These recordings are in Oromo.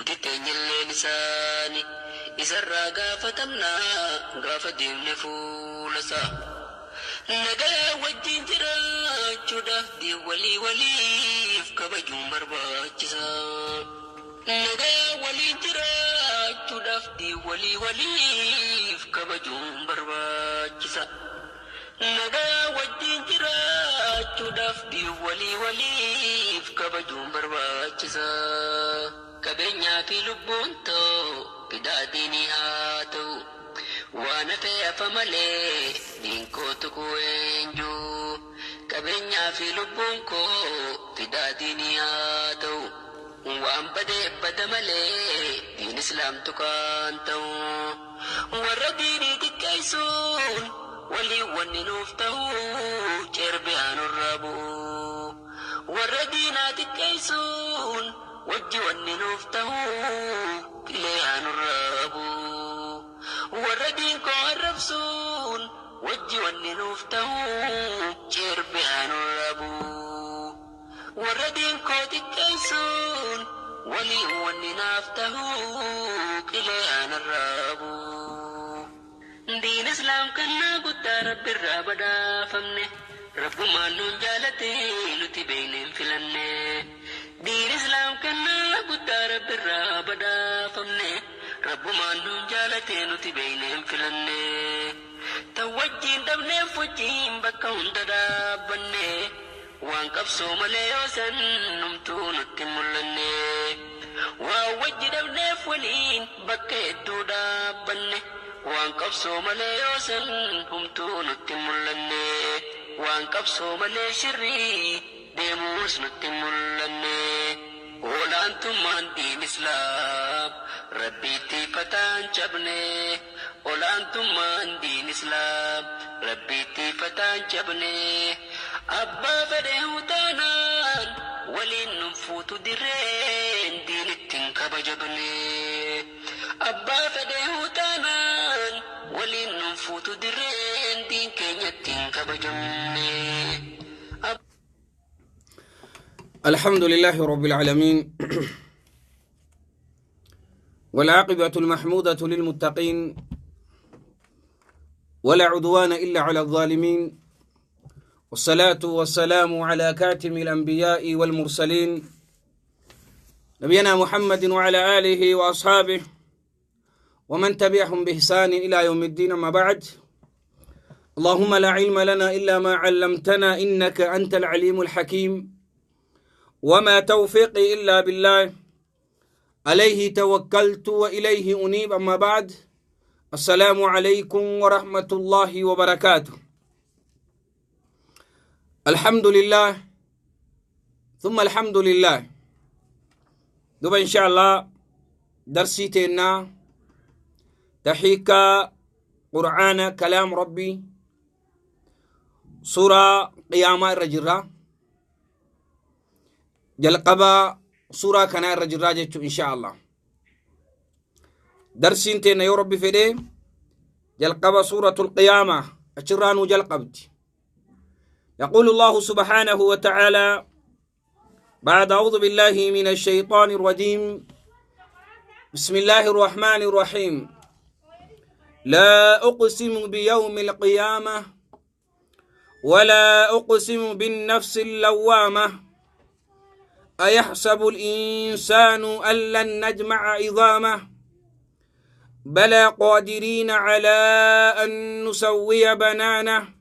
Nuti teenyalleen isaani. Isarraa gaafatamna gaafa deemne fuula isaa. Nagaa wajjin jiraachuudhaaf diin walii waliif kabajuun barbaachisa. Nagaa waliin jiraachuudhaaf diin walii waliif kabajuun barbaachisa. Nagaa wajjin jiraachuudhaaf diin walii waliif kabajuun barbaachisa. Qabeenyaa fi lubbuun ta'u fidaa diinii haa ta'u. Waan hafe hafa malee diin koo tuquu eenyu. Qabeenyaa fi lubbuun koo fidaa diinii haa ta'u. Waan badee bada malee diin islaam tuqaan ta'u. Warra diinii xiqqeessuun waliin wanni nuuf ta'u cerbee nurraa bu'u. Warra diinaa xiqqeessuun wajji wanni nuuf ta'u qilee nurraa bu'u. Warra diin koo arrabsuun wajji wanni nuuf ta'u cerbee nurraa bu'u. Warra diin koo xiqqeessuun waliin wanni naaf ta'u qilee nurraa bu'u. Diin islaam kannaa guddaa rabbirraa badhaafamne rabbumaan nuun jaalate nuti beekneen filanne. Diin islaam kannaa guddaa rabbirraa badhaafamne rabbumaan nuun jaalate nuti beekneen filanne. Tan wajjin dhabneef wajjin bakka hunda dhaabbanne waan qabsoo malee yoo san numtuu nutti hin mul'anne. Waan wajji dhabneef waliin bakka hedduu dhaabbanne. Waan qabsoo malee yoo san humtuu nutti hin mul'anne. Waan qabsoo malee shirrii deemuus nutti hin mul'anne. Olaantummaan diin islaam rabbiitti fataan cabne. Olaantummaan diin islaam rabbiitti fataan cabne. Abbaa fedhe hutaanaan waliin nun fuutu dirreen diin ittiin kabajamne. Abbaa fedhe hutaanaan waliin nun fuutu dirreen diin keenya ittiin kabajamne. الحمد لله رب العالمين، والعاقبة المحمودة للمتقين، ولا عدوان إلا على الظالمين، والصلاة والسلام على كاتم الأنبياء والمرسلين، نبينا محمد وعلى آله وأصحابه ومن تبعهم بإحسان إلى يوم الدين. أما بعد، اللهم لا علم لنا إلا ما علمتنا إنك أنت العليم الحكيم، وما توفيقي إلا بالله، عليه توكلت وإليه أنيب. أما بعد، السلام عليكم ورحمة الله وبركاته. الحمد لله ثم الحمد لله. دوبا إن شاء الله درسي تينا تحيكا قرآن كلام ربي سورة قيامة الرجرة jalqaba suuraa kanaa irra jirraa jechuu. Insha Allah darsiin teenna yoo Rabbi fedhe jalqaba suuratul Qiyaama achirraa nuu jalqabdi. يقول الله سبحانه وتعالى بعد أعوذ بالله من الشيطان الرجيم، بسم الله الرحمن الرحيم، لا أقسم بيوم القيامة ولا أقسم بالنفس اللوامة، أيحسب الإنسان أن لن نجمع عظامه، بلى قادرين على أن نسوي بنانه،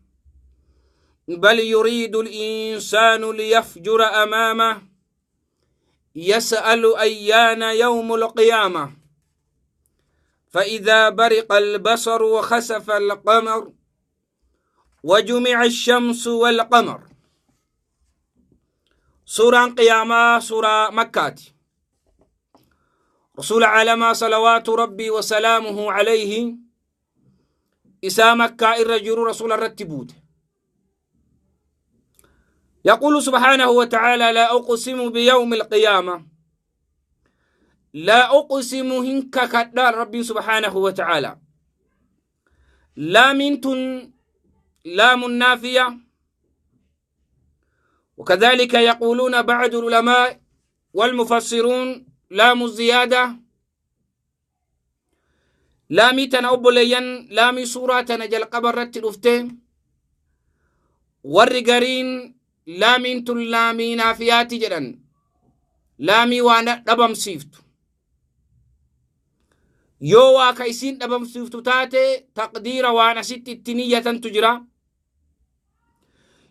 بل يريد الإنسان ليفجر أمامه، يسأل أيان يوم القيامة، فإذا برق البصر وخسف القمر وجمع الشمس والقمر. سورة قيامة سورة مكات. رسول عالم صلوات ربي وسلامه عليه إسا مكة الرجل رسول الرتبوت. يقول سبحانه وتعالى: لا أقسم بيوم القيامة. لا أقسم هنك كدار ربي سبحانه وتعالى. لا منتن لام نافية، وكذلك يقولون بعض العلماء والمفسرون Laamu ziyaada laamii tana obboleeyyan, laamii suuraa tana jalqaba irratti dhufte. Warri gariin laamiin tun laamii naafiyaati jedhan, laamii waan dhabamsiiftu. Yoo waa ka isiin dhabamsiiftu taate, taqdiira waan asitti itti niyyatantu jira.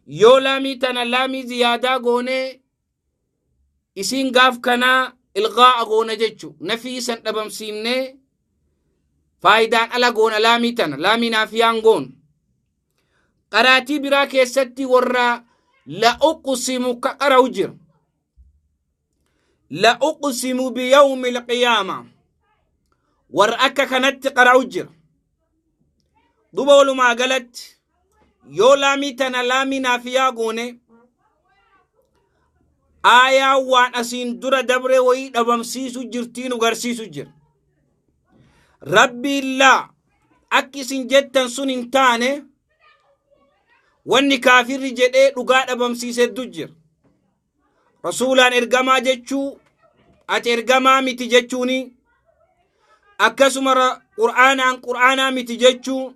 Yoo laamii tana laamii ziyaadaa goone, isiin gaaf kanaa ilqaa'a goona jechu, nafii san dhabamsiifne, faayidaan ala goona. Laamii tana laamii naafiyaan goon. Qaraatii biraa keessatti warra la uqsimu ka qara'u jira. La uqsimu biyawmi alqiyaama warra akka kanatti qara'u jira. Duba walumaa galatti, yoo laamii tana laamii naafiyaa goone, aayaa waan asiin dura dabre wayii dhabamsiisu jirtii nu garsiisu jira. Rabbiin laa, akki isin jettan sun hin taane, wanni kaafirri jedhee dhugaa dhabamsiise hedduu jira. Rasuulaan ergamaa jechuu, ati ergamaa miti jechuuni, akkasuma qur'aanaan qur'aanaa miti jechuu,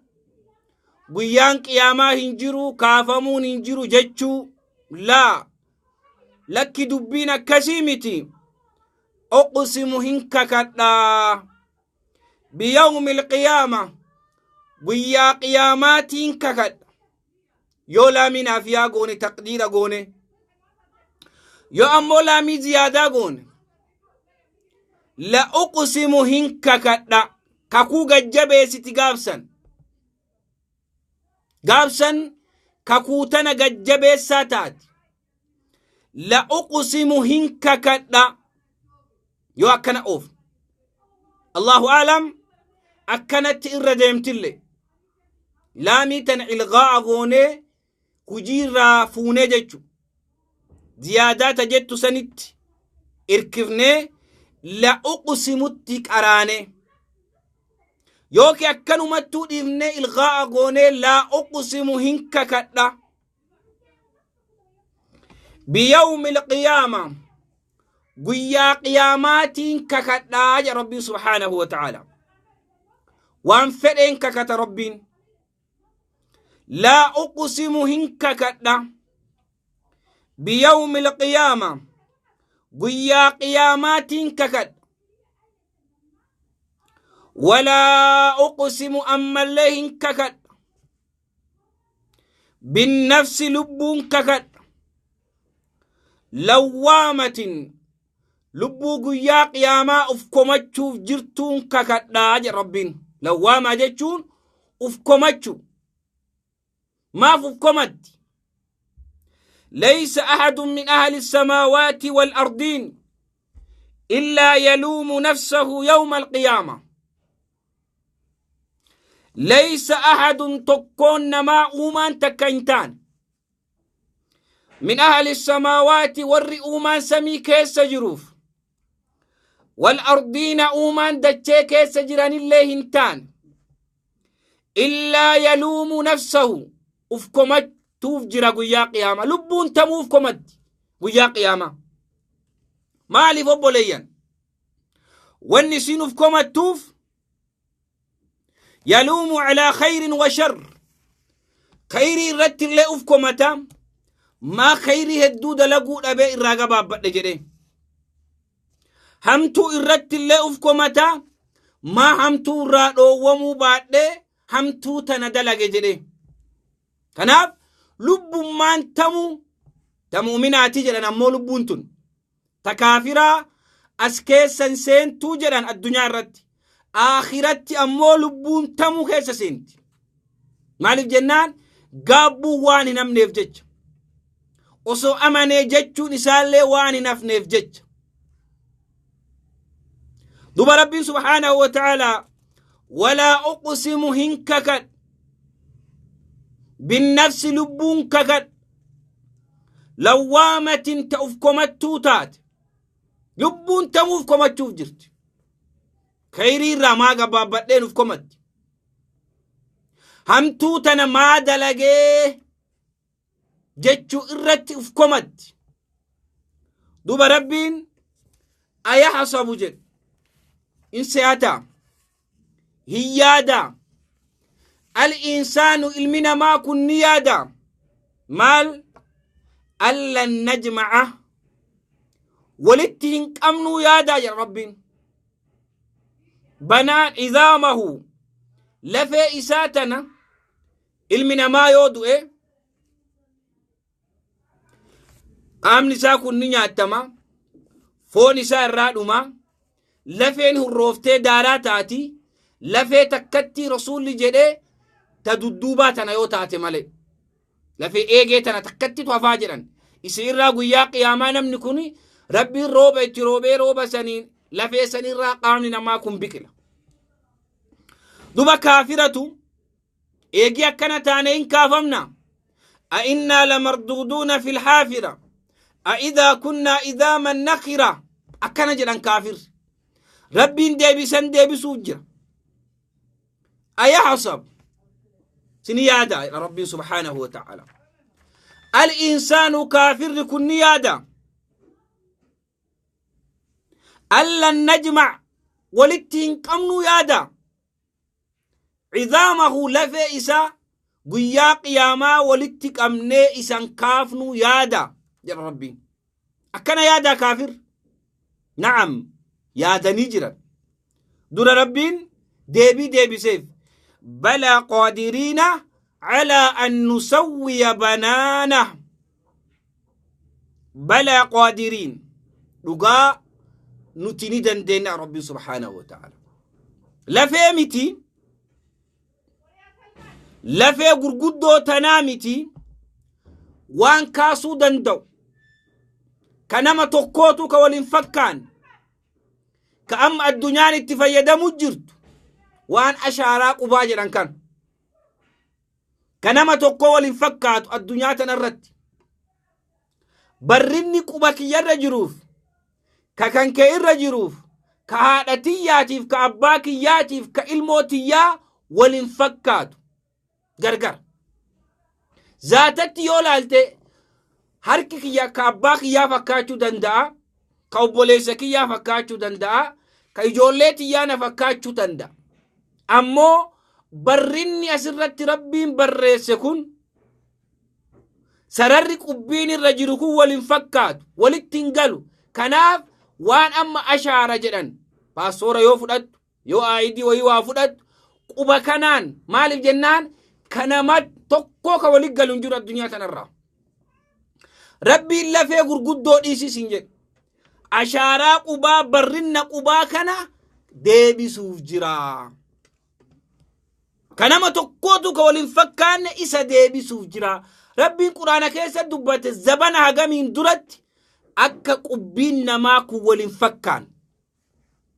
guyyaan qiyaamaa hin jiru, kaafamuun hin jiru jechuu. Laa, lakki, dubbiin akkasii miti. Uqsimu hin kakadhaa, biyawmi alqiyaama, guyyaa qiyaamaatiin kakadha. Yoo laamii naafiyaa goone, taqdiira goone. Yoo ammoo laamii ziyaadaa goone, la uqsimu hin kakadha, kakuu gajjabeessiti gaafsan. Gaafsan kakuu tana gajjabeessaa taati. La uqsimu hin kakadha yoo akkana oof. Allahu aalam, akkanatti irra deemtille, laamii tana ilqaa'a goonee hujiirraa fuunee jechu, ziyaadaa ta jettu sanitti irkifnee la uqsimutti qaraane, yookiin akkanumattuu dhiifnee ilqaa'a goonee laa uqsimu hin kakadha biyawmi alqiyaama, guyyaa qiyaamaatiin kakadhaa jedha Rabbiin subhaanahu wa ta'aala. Waan fedheen kakata Rabbiin. Laa uqsimu hin kakadha biyawmi alqiyaama, guyyaa qiyaamaatiin kakadha. Walaa uqsimu, ammallee hin kakadha, binnafsi, lubbuun kakadha, lawwaamatin, lubbuu guyyaa qiyaamaa uf komachuuf jirtuun kakadhaa jedha Rabbiin. Lawwaamaa jechuun uf komachuu. Maaf uf komatti? Laysa ahadun min ahli samaawaati wal ardiin illaa yaluumu nafsahu yawma alqiyaama. Laysa ahadun, tokkoon namaa uumaan takka hin taane, min ahli samaawaati, warri uumaan samii keessa jiruuf, wal ardiina, uumaan dachee keessa jiranillee hin taane, illaa yaluumu nafsahu, uf komachuuf jira guyyaa qiyaama. Lubbuun tamuuf komatti guyyaa qiyaama. Maaliif obboleeyyan? Wanni isin uf komattuuf, yaluumu calaa khayrin wa shar, khayrii irratti illee uf komata, maa khayrii hedduu dalaguu dhabee irraa gabaabbadhe jedhe. Hamtuu irratti illee uf komata, maa hamtuu irraa dhoowwamuu baadhee hamtuu tana dalage jedhe. Kanaaf lubbummaan tamu ta mu'minaati jedhan. Ammoo lubbuun tun ta kaafiraa as keessan seentuu jedhan addunyaa irratti. Aakiratti ammoo lubbuun tamuu keessa seenti. Maaliif jennaan, gaabbuun waan hin hafneef jecha, osoo amanee jechuun isaallee waan hin hafneef jecha. Duba Rabbiin subhaanahu wa ta'aalaa walaa uqsimu hin kakadh, binnafsi, lubbuun kakadh, lawwaamatin, ta uf komattuu taate. Lubbuun tamuuf komachuuf jirti. Khayrii irraa maa gabaabbadheen uf komatti, hamtuu tana maa dalagee jechuu irratti uf komatti. Duba Rabbiin Ayahasabu jedhe in se'ata hin yaada. Al-insaanu ilmi namaa kun ni yaada maal? Allan najma'a walitti hin qabnuu yaadaa jedha Rabbiin. Banaan izaamahu lafee isaa tana ilmi namaa yoo du'e qaamni isaa kun ni nyaattama, foon isaa irraa dhuma, lafeen hurrooftee daaraa taati. Lafee takkatti Rasuulli jedhee ta dudduubaa tana yoo taate malee lafee eegee tana takkattitu hafaa jedhan. Isin irraa guyyaa qiyaamaa namni kun Rabbiin rooba itti roobee rooba saniin lafee sanirraa qaamni namaa kun biqila. Duba kaafiratu eegii akkana taane hin kaafamna. A innaa lamarduuduuna fil haafira a idaa kunnaa idaaman nakira akkana jedhan kaafir. Rabbiin deebisan deebisuuf jira. Ayahasab sini yaada Rabbiin subhaanahu wa ta'ala. Al insaanu kaafirri kun ni yaada. Allan najma walitti hin qabnuu yaada. Cizaamahu lafee isaa guyyaa qiyaamaa walitti qabnee isan kaafnuu yaada jedha Rabbiin. Akkana yaadaa kaafir? Na'am, yaadanii jiran. Dura Rabbiin deebii deebiseef. Balaa qaadiriina calaa an nusawwiya banaana. Balaa qaadiriin dhugaa nuti ni dandeenya Rabbiin subhaanahu wa ta'ala. Lafee miti, lafee gurguddoo tanaa miti, waan kaasuu danda'u ka nama tokkootu ka waliin fakkaan ka amma addunyaan itti fayyadamu jirtu waan ashaaraa qubaa jedhan kan ka nama tokkoo waliin fakkaatu addunyaa tana irratti barrinni quba kiyyarra jiruuf ka kan kee irra jiruuf ka haadha tiyyaatiif ka abbaa kiyyaatiif ka ilmoo tiyyaa waliin fakkaatu gargar. Zaatatti yoo laalte harki kiyya ka abbaa kiyyaa fakkaachuu danda'a, ka obboleessa kiyyaa fakkaachuu danda'a, ka ijoollee tiyyaa na fakkaachuu danda'a. Ammoo barrinni asirratti Rabbiin barreesse kun sararri qubbiin irra jiru kun wal hin fakkaatu, walitti hin galu. Kanaaf waan amma ashaara jedhan paastoora yoo fudhattu, yoo aayidii wayii waa fudhattu quba kanaan maaliif jennaan ka nama tokkoo ka walitti galu hin jiru addunyaa tanarraa. Rabbiin lafee gurguddoo dhiisis hin jedhu. Ashaaraa qubaa barrinna qubaa kana deebisuuf jira. Ka nama tokkootu ka waliin fakkaanne isa deebisuuf jira. Rabbiin Quraana keessa dubbate zabana hagamiin duratti akka qubbiin namaa kun waliin fakkaan.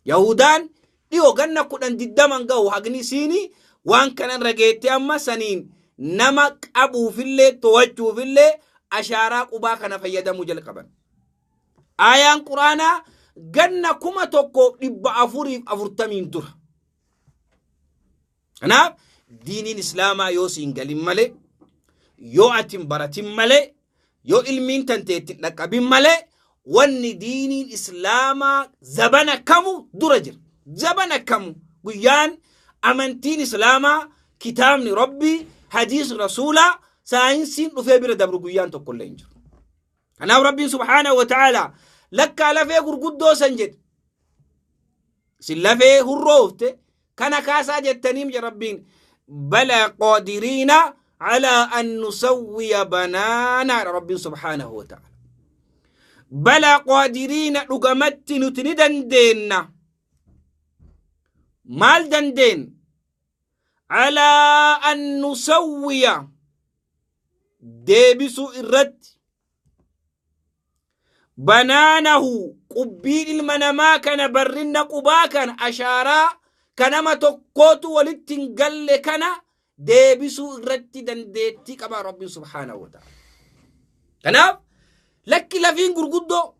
Yahudaan dhiyoo ganna 10 20n gahu hagni isiini waan kana irra geette amma saniin nama qabuufillee to'achuufillee ashaaraa qubaa kana fayyadamuu jalqaban. Aayaan Quraanaa ganna 1440n dura. Kanaaf diiniin Islaamaa yoo siin galin malee, yoo ati hin baratin malee, yoo ilmiin tantee itti hin dhaqqabin malee, wanni diiniin Islaamaa zabana kamu dura jira. Zabana kamu guyyaan amantiin Islaamaa, kitaabni Rabbii, hadiis Rasuulaa, saayinsiin dhufee bira dabru guyyaan tokkollee hin jiru. Kanaaf Rabbiin subhaanahu wa ta'aalaa lakkaa lafee gurguddoo san jedhe. Isin lafee hurroofte kana kaasaa jettaniim jedhe Rabbiin. Bala qaadiriina alaa an nusawwiya banaanaa Rabbiin subhaanahu wa ta'ala. Bala qaadiriina dhugamatti nuti ni dandeenna. Maal dandeen? Alaa an nusawwiya deebisuu irratti banaanahu qubbiin ilma namaa kana barrinna qubaa kana ashaaraa ka nama tokkootu walitti hin galle kana deebisuu irratti dandeettii qaba Rabbiin subhaanahu wa ta'ala. Kanaaf lakki lafiin gurguddoo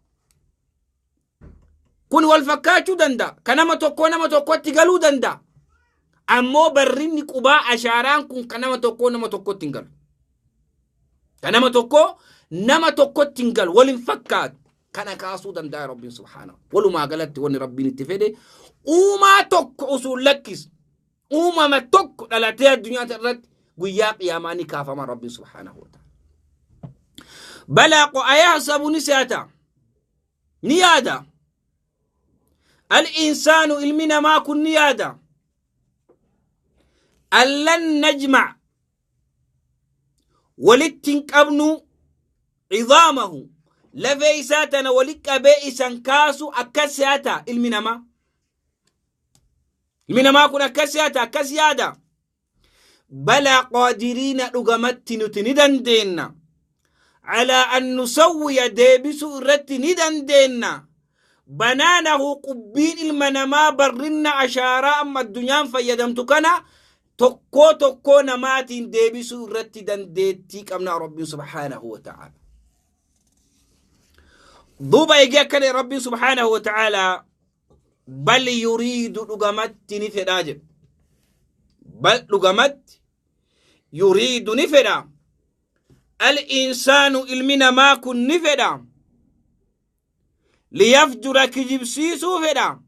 kun wal fakkaachuu danda'a. Ka nama tokkoo nama tokkotti galuu danda'a. Ammoo barrinni qubaa ashaaraan kun ka nama tokkoo nama tokkotti hin galu. Ka nama tokkoo nama tokkotti hin galu wal hin fakkaatu. Kana kaasuu danda'a Rabbiin subhaanahu. Walumaa galatti wanni Rabbiin itti fedhe uumaa tokko osoo lakkis uumama tokko dhalatee addunyaa irratti guyyaa qiyaamaa ni kaafama Rabbiin subhaanahu wa ta'ala. Balaa ayahsabu ni se'ata ni yaada. Al-insaanu ilmi namaa kun ni yaada. Allan najmac walitti hin qabnu cidaamahu lafee isaa tana wali qabee isan kaasu akkas se'ata ilmi namaa. Ilmi namaa kun akkas se'ata, akkas yaada. Balaa qaadiriina dhugamatti nuti ni dandeenna. Calaa an nusawwiya deebisuu irratti ni dandeenna. Banaanahu qubbiin ilma namaa barrinna ashaaraa amma addunyaan fayyadamtu kana tokkoo tokkoo namaatiin deebisuu irratti dandeettii qabna Rabbiin subhaanahu wa ta'ala. Duuba eegee akkana Rabbiin subhaanahu wa ta'ala bal yuriidu dhugamatti ni fedhaa jedhu. Bal dhugamatti yuriidu ni fedha. Al insaanu ilmi namaa kun ni fedha. Liyafjura kijibsiisuu fedha.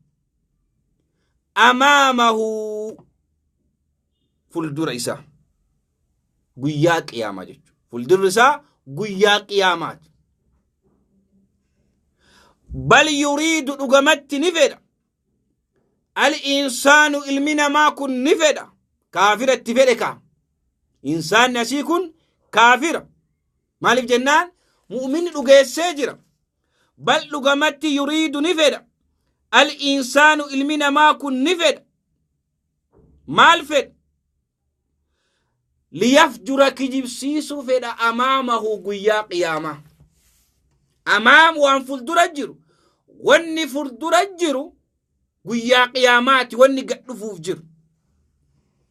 Amaamahu fuuldura isaa. Guyyaa qiyaamaa jechuudha. Fuuldurri isaa guyyaa qiyaamaati. Bal yuriidu dhugamatti ni fedha. Al insaanu ilmi namaa kun ni fedha. Kaafira itti fedhe kaa. Insaanni asii kun kaafira. Maaliif jennaan mu'minni dhugeessee jira. Bal dhugamatti yuriidu ni fedha. Al insaanu ilmi namaa kun ni fedha. Maal fedha? Liyafjura kijibsiisuu fedha amaamahu guyyaa qiyaamaa. Amaam waan fuuldura jiru. Wanni fuuldura jiru guyyaa qiyaamaati wanni gad dhufuuf jiru.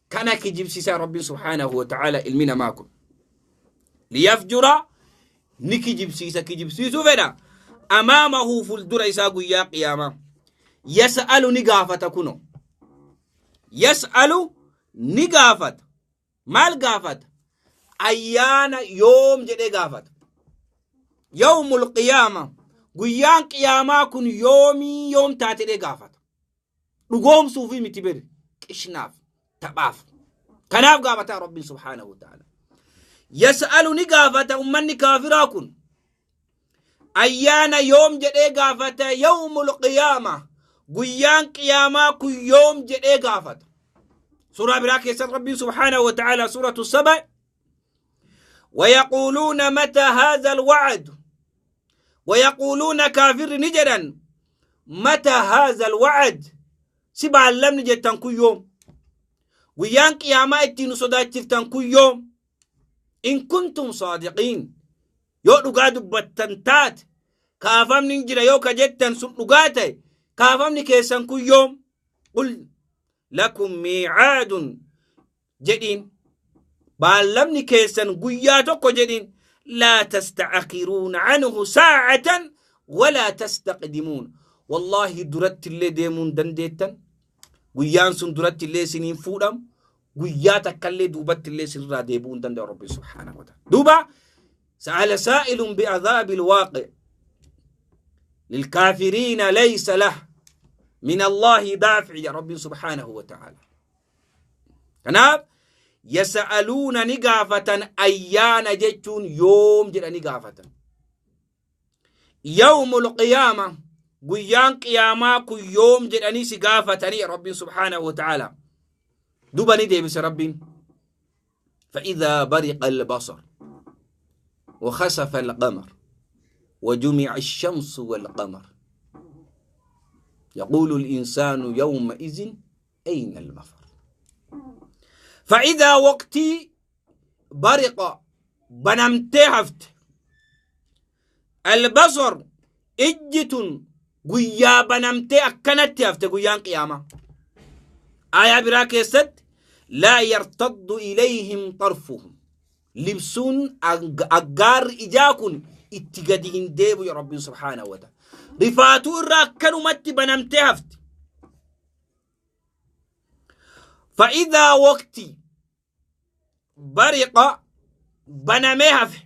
Kana kijibsiisaa Rabbiin subhaanahu wa ta'aala ilmi namaa kun. Liyafjura ni kijibsiisa kijibsiisuu fedha. Amaamahu fuuldura isaa guyyaa qiyaamaa. Yas'alu ni gaafata kuno. Yas'alu ni gaafata. Maal gaafata? Ayyaana yoom jedhee gaafata. Yawmul qiyaama. Guyyaan qiyaamaa kun yoomii yoom taate jedhee gaafata. Dhugoomsuufi miti beri qishnaaf taphaaf. Kanaaf gaafata Rabbiin subhaanahu wa ta'ala. Yas'alu ni gaafata ummanni kaafiraa kun. Ayyaana yoom jedhee gaafata yawmul qiyaama. Guyyaan qiyaamaa kun yoom jedhee gaafata. Suuraa biraa keessatti Rabbiin subhaanahu wa ta'ala suuratu saba ويقولون متى هذا الوعد ويقولون كافر نجدا متى هذا الوعد سبع لم نجتن كل يوم ويان قياما اتين صداچفتن كل يوم إن كنتم صادقين yoo dhugaa dubbattan taate kaafamni hin jira yoo ka jettan sun dhugaa ta'e kaafamni keessan kun yoom? Qul lakum miicaadun jedhiin baallamni keessan guyyaa tokko jedhiin laa tasta'akhiruuna anhu saa'atan walaa tastaqdimuun. Wallaahi duratti illee deemuu hin dandeettan, guyyaan sun duratti illee isiniin fuudhamu, guyyaa takkallee duubatti illee isinirraa deebi'uu hin danda'u Rabbi subhaanahu wa ta'ala. Duuba sa'ala saa'ilun bi'adhaabil waaqi lilkaafiriina laysa lah min Allaahi daafi'i jedha Rabbiin subhaanahu wa ta'ala. Kanaaf yasa'aluuna ni gaafatan ayyaana jechuun yoom jedhanii gaafatan. Yawmul qiyaama guyyaan qiyaamaa kun yoom jedhanii si gaafatanii Rabbiin subhaanahu wa ta'ala. Duba ni deebise Rabbiin. فإذا برق البصر وخسف القمر وجمع الشمس والقمر يقول الإنسان يومئذ أين المفر. فإذا وقتي برق بنمتي هفت البصر ijji tun guyyaa banamtee akkanatti hafte guyyaan qiyaamaa. Aayaa biraa keessatti laa yartaddu ilayhim xarfuhum libsuun aggaarri ijaa kun itti gadi hin deebi'u Rabbiin subhaanahu wa ta'ala. Rifaatuu irraa akkanumatti banamtee hafte. Fa'idaa waqtii bariqa banamee hafe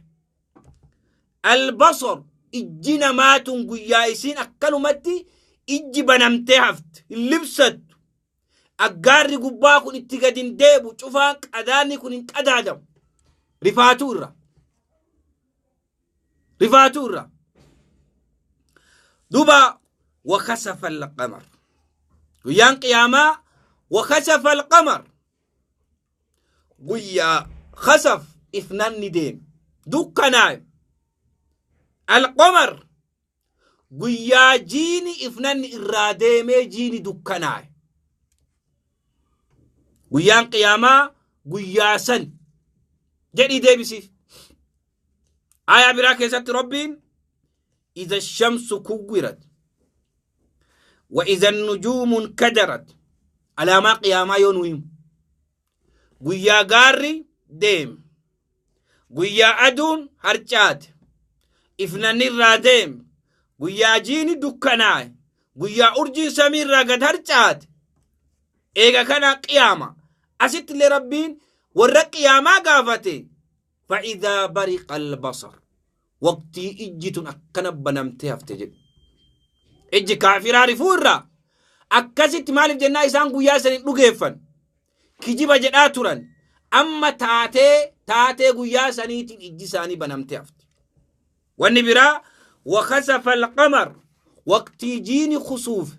albasar Ijji namaa tun guyyaa isiin akkanumatti ijji banamtee hafte hin libsattu. Aggaarri gubbaa kun itti gad hin deebu, cufaan qadaanni kun hin qadaadamu. Rifaatuu irra. Rifaatuu irra. Duuba wakasafa alqamar. Guyyaan qiyaamaa wakasafa alqamar. Guyyaa khasaf ifnanni deeme. Dukkanaa'e. Alqamar guyyaa jiini ifnanni irraa deemee jiini dukkanaa'e. Guyyaan qiyaamaa guyyaa san jedhii deebisiif. Aayaa biraa keessatti Rabbiin iza shamsu kuwwirat wa iza nujuumu nkadarat, alaamaa qiyaamaa yoo nu himu, guyyaa gaarri deeme, guyyaa aduun harcaate, ifnanni irraa deeme, guyyaa jiini dukkanaa'e, guyyaa urjiin samii irraa gad harcaate, eega kana qiyaama. Asitti illee Rabbiin warra qiyaamaa gaafate, fa'idaa bariqa albasar, waqtii ijji tun akkana banamtee hafte jedhe. Ijji kaafiraa rifuu irraa akkasitti. Maaliif jennaa, isaan guyyaa san hin dhugeeffan, kijiba jedhaa turan. Amma taatee guyyaa saniitiin ijji isaanii banamtee hafte. Wanni biraa wakasafa alqamar, waqtii jiini kusuufe.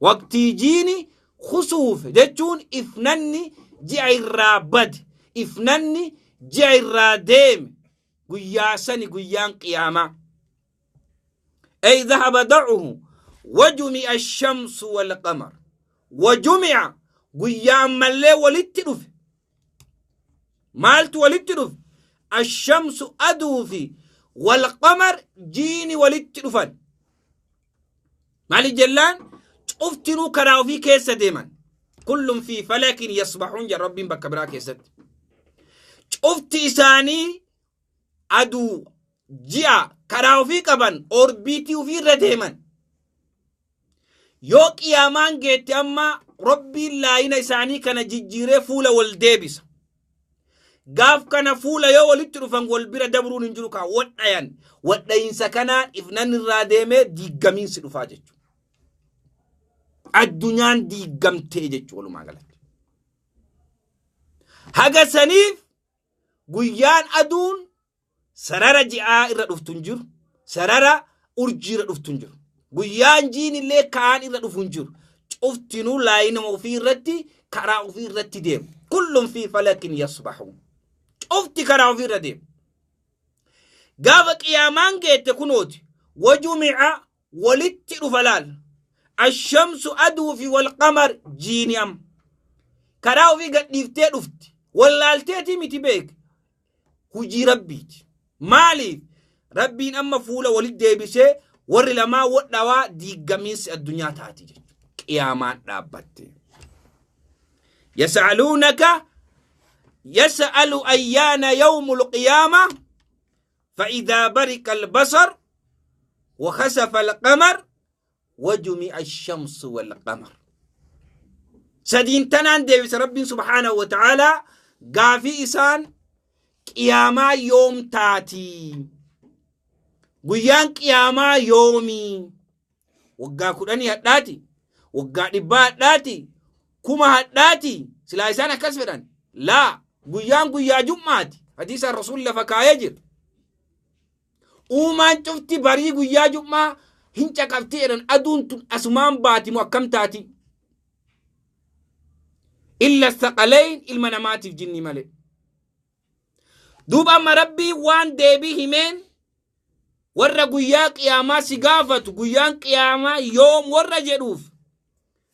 Waqtii jiini kusuufe jechuun ifnanni ji'a irraa bade, ifnanni ji'a irraa deeme, guyyaa sani guyyaan qiyaamaa. Ay dhahaba da'uhu wajumi'a ash-shamsu wal qamar. Wajumi'a, guyyaa ammallee walitti dhufe. Maaltu walitti dhufe? Ash-shamsu, aduu, fi wal qamar, jiini walitti dhufan. Maali jellaan, cuftinuu karaa ofii keessa deeman. Kullun fi falakin yasbahuun jedha Rabbiin bakka biraa keessatti. Cufti isaanii, aduu, ji'a, karaa ofii qaban, orbiitii ofii irra deeman. Yoo qiyaamaan geette amma Rabbiin laayina isaanii kana jijjiiree fuula wal deebisa. Gaaf kana fuula yoo walitti dhufan wal bira dabruun hin jiru, kaa wadhayan. Wadhayinsa kanaan ifnan irraa deemee diiggamiinsi dhufaa jechuudha. Addunyaan diiggamtee jechuudha walumaa galatti. Haga saniif guyyaan aduun sarara ji'aa irra dhuftu hin jiru. Sarara urjii irra dhuftu hin jiru. Guyyaan jiin illee kaan irra dhufu hin jiru. Cuftinuu laayinama ofii irratti, karaa ofii irratti deemu. Kullun fi falakin yasbahuun. Cufti karaa ofii irra deemu. Gaafa qiyaamaan geette kunooti. Wajumi'a, walitti dhufa laal. Ashamsu, aduu, fi walqamar, jiini, amma. Karaa ofii gadhiiftee dhufti. Wallaalteetii miti, beek. Hujii Rabbiiti. Maaliif? Rabbiin amma fuula walitti deebisee warri lamaa wadhawaa, diiggamiinsi addunyaa taati jechuudha. Qiyaamaan dhaabbatte. Yas'aluunaka, yas'alu ayyaana yawmul qiyaama, fa'idaa bariqa albasar وخسف القمر وجمع الشمس والقمر. Sadiin tanaan deebisa Rabbiin subhaanahu wa ta'aalaa gaafii isaan qiyaamaa yoom taatii, guyyaan qiyaamaa yoomii, waggaa 10 hadhaati, waggaa 100 hadhaati, 1000 hadhaati, silaa isaan akkas fedhan. Laa, guyyaan guyyaa jum'aati. Hadiisaan Rasuulli lafa kaayee jira. Uumaan cufti barii guyyaa jum'aa hin caqabti jedhan. Aduun tun asumaan baati moo akkam taati? Illa saqaleyn, ilma namaatiif jinnii malee. Duuba amma Rabbii waan deebii himeen warra guyyaa qiyaamaa si gaafatu, guyyaan qiyaamaa yoom warra jedhuuf,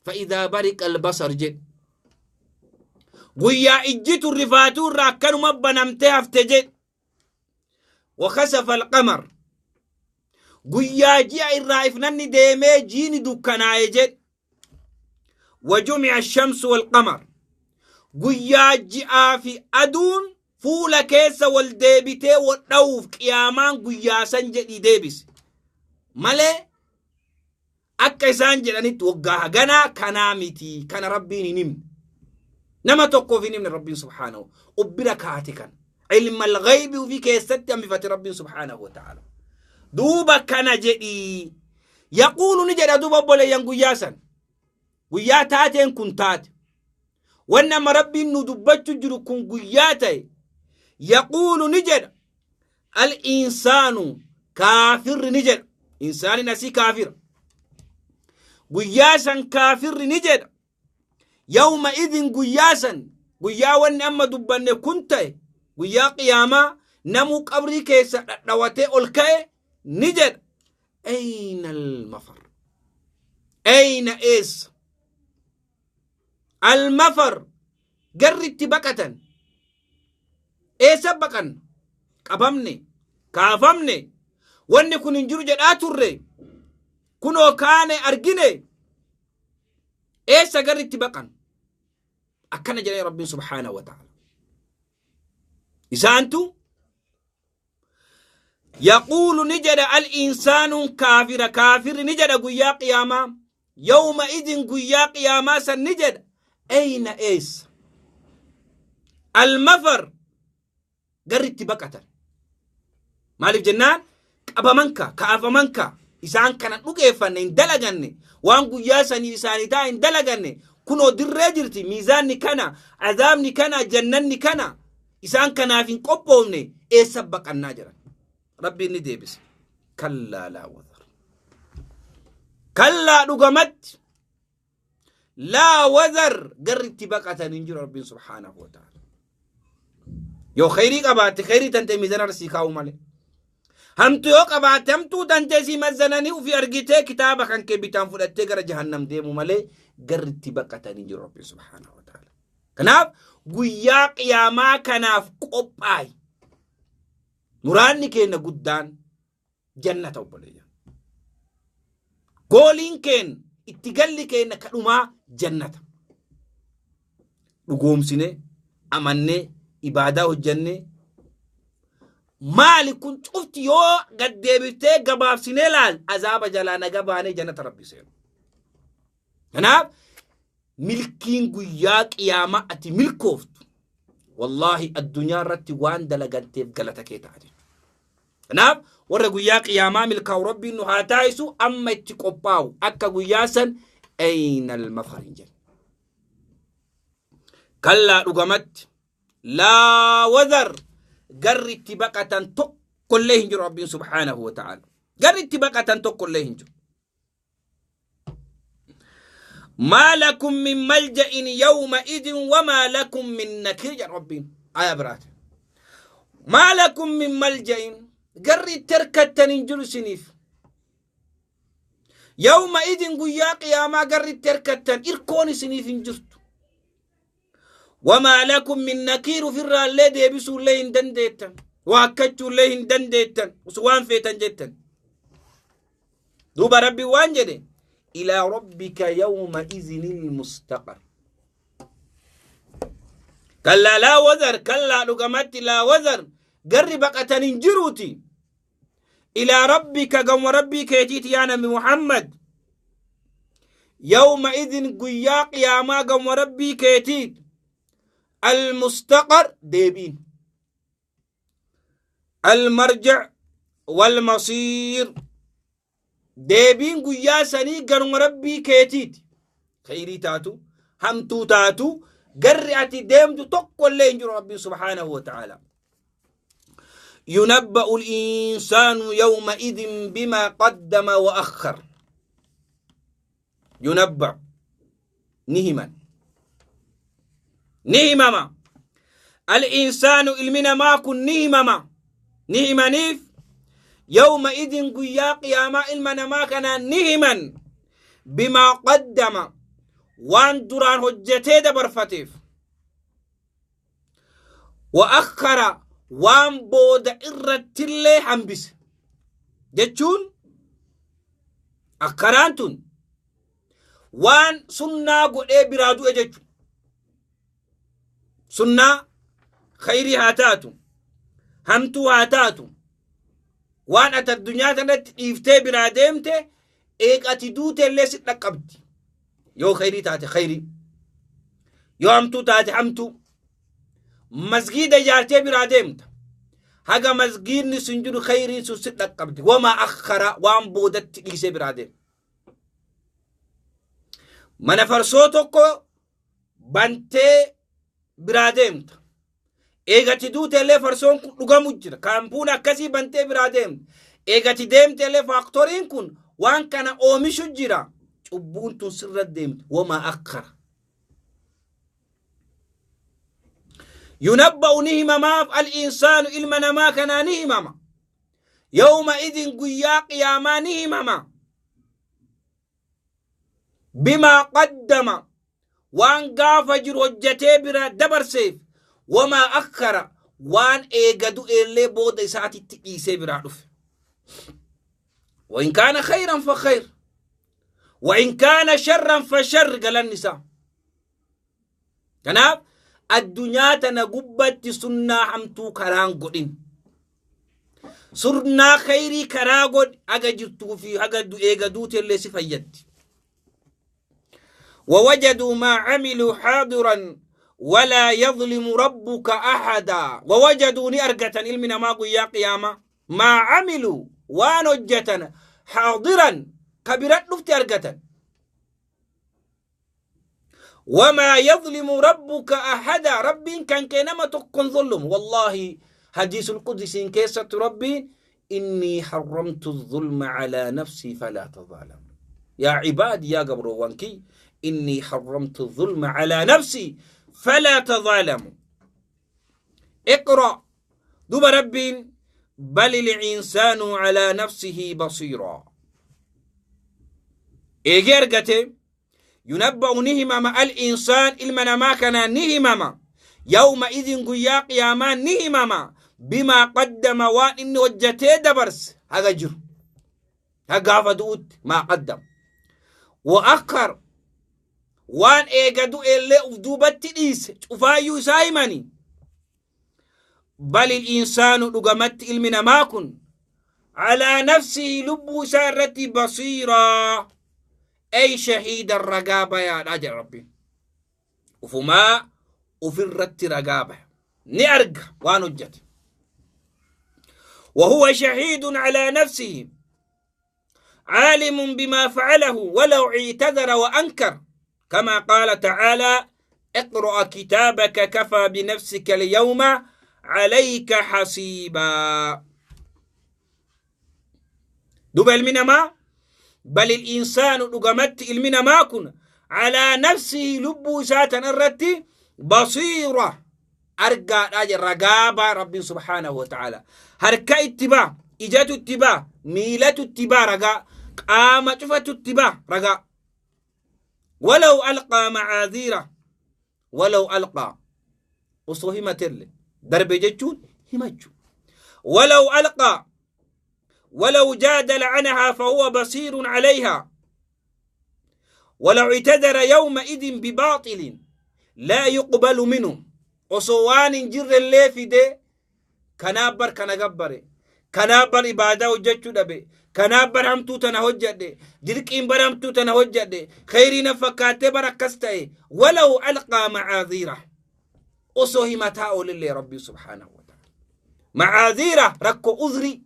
fa'idaa bariqa albasar jedhe. Guyyaa ijji tun rifaatuu irraa akkanuma banamtee hafte jedhe. Wakasafa alqamar, guyyaa ji'a irraa ifnanni deemee jiini dukkanaa'e jedhe. Wajumi'a shamsu walqamar, guyyaa ji'aa fi aduun fuula keessa wal deebitee wal dha'uuf, qiyaamaan guyyaa san jedhii deebise malee, akka isaan jedhanitti waggaa haganaa kanaa miti. Kana Rabbiin hin himne, nama tokkoof hin himne. Rabbiin subhaanahu ubbira kaate kana ilma alghaybi ufii keessatti hambifate Rabbiin subhaanahu wa ta'ala. Duuba kana jedhii. Yaquulu ni jedha duuba obboleeyyan guyyaa san. Guyyaa taateen kun taate. Wanni amma Rabbiin nu dubbachuu jiru kun guyyaa ta'e. Yaquulu ni jedha. Al-insaanu kaafirri ni jedha. Insaanin asii kaafira. Guyyaa san kaafirri ni jedha. Yawma idin guyyaa san guyyaa wanni amma dubbanne kun ta'e guyyaa qiyaamaa namuu qabrii keessa dhadhawatee ol ka'e ni jedha. Ayna almafar. Ayna eessa? Almafar garri itti baqatan. Eessa baqanna? Qabamne, kaafamne, wanni kun hin jiru jedhaa turre. Kunoo kaane argine. Eessa garri itti baqan? Akkana jedhee Rabbiin subhaanahu wa ta'ala. Isaantu yaquulu ni jedha al-insaanuun kaafira kaafirri ni jedha guyyaa qiyaamaa yawma idin guyyaa qiyaamaa san ni jedha eyna eessa almafar garri itti baqatan. Maaliif jennaan qabaman ka kaafaman ka isaan kana dhugeeffanne hin dalaganne waan guyyaa sanii isaanii ta'a hin dalaganne kunoo dirree jirti miizaanni kana azaabni kana jannanni kana isaan kanaaf hin qophoofne eessa baqannaa jiran. Rabbiin ni deebise. Kallaa laa wazar. Kallaa dhugamatti laa wazar garri itti baqatan hin jiru Rabbiin subhaanahu wa ta'ala. Yoo khayrii qabaatte khayrii tantee miizana irra sii kaa'u malee. Hamtu yoo qabaatte hamtuu tantee sii mazzananii ofii argitee kitaaba kan kee bitaan fudhattee gara jahannam deemu malee garri itti baqatan hin jiru Rabbiin subhaanahu wa ta'ala. Kanaaf guyyaa qiyaamaa kanaaf qophaa'i. Muraanni keenya guddaan jannata obboleeyyan. Gooliin keenya itti galli keenya kadhumaa jannata. Dhugoomsine amannee ibaadaa hojjannee maali kun cufti yoo gad deebiftee gabaabsinee laal azaaba jalaa naga baanee jannata rabbi seenu. Kanaaf milkiin guyyaa qiyaamaa ati milkooftu wallaahi addunyaa irratti waan dalaganteef galata kee ta'a jechuudha. Kanaaf warra guyyaa qiyaamaa milkaa'u rabbiin nu haa taasisu amma itti qophaa'u akka guyyaa san ayna almafar hin jedhu. Kallaa dhugamatti laa wazar garri itti baqatan tokkollee hin jiru rabbiin subhaanahu wa ta'ala. Garri itti baqatan tokkollee hin jiru. Maa lakum min malja'in yawma idin wamaa lakum min nakiir jedha Rabbiin aya biraati. Maa lakum min malja'in garri itti hirkattan hin jiru isiniif. Yawma idin guyyaa qiyaamaa garri itti hirkattan irkoon isiniif hin jirtu. Wamaa lakum min nakiir ofirraallee deebisuullee hin dandeettan. Waakkachuullee hin dandeettan. Osoo waan feetan jettan. Duuba Rabbi waan jedhe ilaa rabbika yawma izinil mustaqar. Kallaa laa wazar kallaa dhugamatti laa wazar garri baqatan hin jiruuti. Ilaa rabbika gama rabbii keetiiti yaa nabi Muhammad. Yawma idin guyyaa qiyaamaa gama rabbii keetiiti. Almustaqar deebiin. Almarjic walmasiir. Deebiin guyyaa sanii garuma rabbii keetiiti. Khayrii taatu, hamtuu taatu, garri ati deemtu tokko illee hin jiru rabbiin subhaanahu wa ta'ala. ينبأ الإنسان يومئذ بما قدم وأخر ينبأ نهما نهمما الإنسان ilmi namaa kun ni himama ni himaniif yawma idin guyyaa qiyaamaa ilma namaa kanaan ni himan bimaa qaddama waan duraan hojjetee dabarfateef wa akhara waan booda irrattillee hambise jechuun akkaraan tun waan sunnaa godhee biraa du'e jechu sunnaa khayrii haa taatu hamtuu haa taatu waan ati addunyaa tanatti dhiiftee biraa deemte eega ati duute illee si dhaqqabdi yoo khayrii taate khayrii yoo hamtuu taate hamtuu masgiida ijaartee biraa deemta Haga masgiidni sun jiru khayriin sun si dhaqqabdi. Wamaa akhara waan boodatti dhiisee biraa deema. Mana farsoo tokko bantee biraa deemta. Eegati duute illee farsoon kun dhugamu jira. Kaampuun akkasii bantee biraa deemta. Eegati deemte illee faaktoriin kun waan kana oomishu jira. Cubbuun tun sirra deemti. Wamaa akhara. Yunabba'u ni himamaaf al-insaanu ilma namaa kanaa ni himama. Yawma idin guyyaa qiyaamaa ni himama. Bimaa qaddama waan gaafa jiru hojjatee bira dabarseef wamaa akkara waan eega du'eellee booda isaatitti dhiisee biraa dhufe. وإن كان خيرا فخير وإن كان شرا فشر galanni isaa. Kanaaf addunyaa tana gubbatti sunnaa hamtuu karaan godhin. Sunnaa khayrii karaa godhi haga jirtuu fi haga eega duutellee si fayyaddi. ووجدوا ما عملوا حاضرا ولا يظلم ربك أحدا ووجدوا نأرقة علمنا ما قيا قيامة ما عملوا وان هجة حاضرا كبرت نفت أرقة وما يظلم ربك أحدا ربي كان كينما تكون ظلم والله حديث القدس كيسة ربي إني حرمت الظلم على نفسي فلا تظالم يا عبادي يا قبروانكي إني حرمت الظلم على نفسي فلا تظالموا اقرأ دوب ربي بل الإنسان على نفسه بصيرا إيجرجته ينبأ نهمم الإنسان إلما ما كان نهمم يومئذ قيا قياما نهمم بما قدم وإن وجته دبرس هذا جر هقاف دوت ما قدم وأخر وان إيجادو إلا أفدوبت إيس شوفايو سايماني بل الإنسان لقمت إلمنا ما كن على نفسه لب سارة بصيرا أي شهيد الرقابة يا راجل ربي وفما وفرت رقابة نأرق وانجت وهو شهيد على نفسه عالم بما فعله ولو اعتذر وأنكر كما قال تعالى اقرأ كتابك كفى بنفسك اليوم عليك حسيبا دبل من ما بل الإنسان لقمت المنا ما كن على نفسه لب ساتا الرتي بصيرة أرقى رقابة ربي سبحانه وتعالى هركا اتباع إجات اتباع ميلة اتباع رقا قامة شفت اتباع رقا ولو ألقى معاذيره ولو ألقى وصوهمة ترلي درب جتشون همتشو ولو ألقى ولو جادل عنها فهو بصير عليها ولو اعتذر يومئذ بباطل لا يقبل منه وصوان جر اللي في دي كنابر كنغبر كنابر إبادة وجتشو دبي كنابر همتو تنهجد دركين برمتو تنهجد خيري نفكاتي بركستي ولو ألقى معاذيره أصوه متاع لله ربي سبحانه وتعالى معاذيره ركو أذري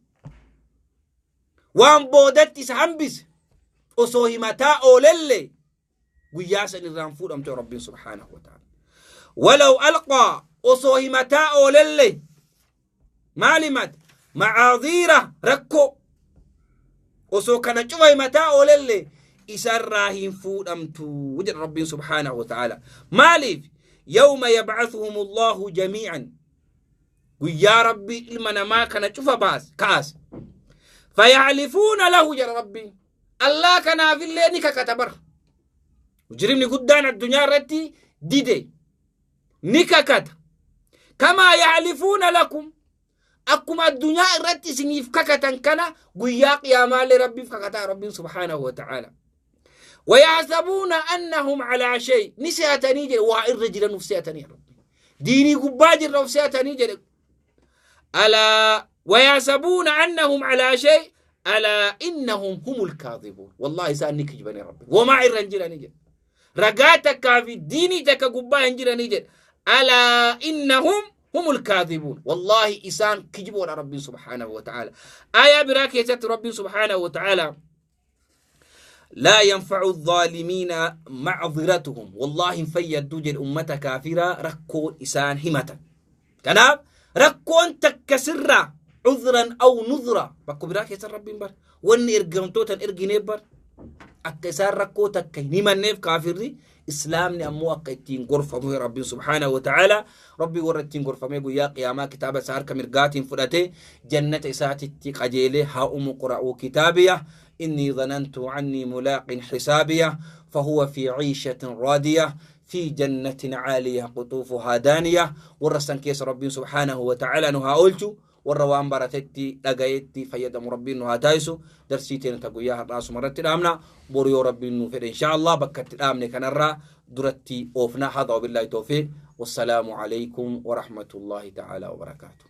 وان بودت سهمبس أصوه متاع لله وياسن الرانفور أمتو ربي سبحانه وتعالى ولو ألقى أصوه متاع لله معلمت معاذيره ركو osoo kana cufa himataa oolellee isarraa hin fuudhamtu jedha rabbiin subhaanahu wa ta'ala. Maaliif yawma yab'athuhum Allahu jamii'an guyyaa rabbii ilma namaa kana cufa baas kaas fayaxlifuuna lahu jedha rabbiin Allah kanaafillee ni kakata bar mujrimni guddaan addunyaa irratti dide ni kakata kamaa yaxlifuuna lakum akkuma addunyaa irratti isiniif kakatan kana guyyaa qiyaamaallee rabbiif kakataa rabbiin subhaanahu wa ta'ala. ويحسبون أنهم على شيء نسيتني جل وإر نفسيتني ربي ديني قباجر نفسيتني جل ألا ويحسبون أنهم على شيء ألا إنهم هم الكاذبون والله سأني كجبني ربي وما إر جل رقاتك في ديني تك قبا جل ألا إنهم Humul kaadhibuun. Wallaahi isaan kijiboodha Rabbiin subhaanahu wa ta'ala. Aayaa biraa keessatti Rabbiin subhaanahu wa ta'ala لا ينفع الظالمين معذرتهم والله فيدو جل أمة كافرة ركو إسان همة كناب ركو تكسر عذرا أو نذرا بكو براك يسر ربي بر وان إرقمتوتا إرقني بر akka isaan rakkoo takka hin himanneef kaafirri islaamni ammoo akka ittiin gorfamu Rabbiin subhaanahu wa ta'ala. Rabbii warra ittiin gorfamee guyyaa qiyaamaa kitaaba isaa harka mirgaatiin fudhatee jannata isaatitti qajeelee haa umu qura'uu kitaabiya إني ظننت عني ملاق حسابية فهو في عيشة راضية في جنة عالية قطوفها دانية. ورسن كيس ربي سبحانه وتعالى نها أولتو warra waan baratetti dhagayetti fayyadamu Rabbiin nu haa taasisu. Darsii teenya ta guyyaa har'aa asumarratti dhaabna. Boru yoo Rabbiin nu fedhe insha Allah bakka itti dhaabne kanarraa duratti oofna. Hada wabillahi tawfiiq, wassalaamu alaykum warahmatullahi ta'ala wabarakaatuh.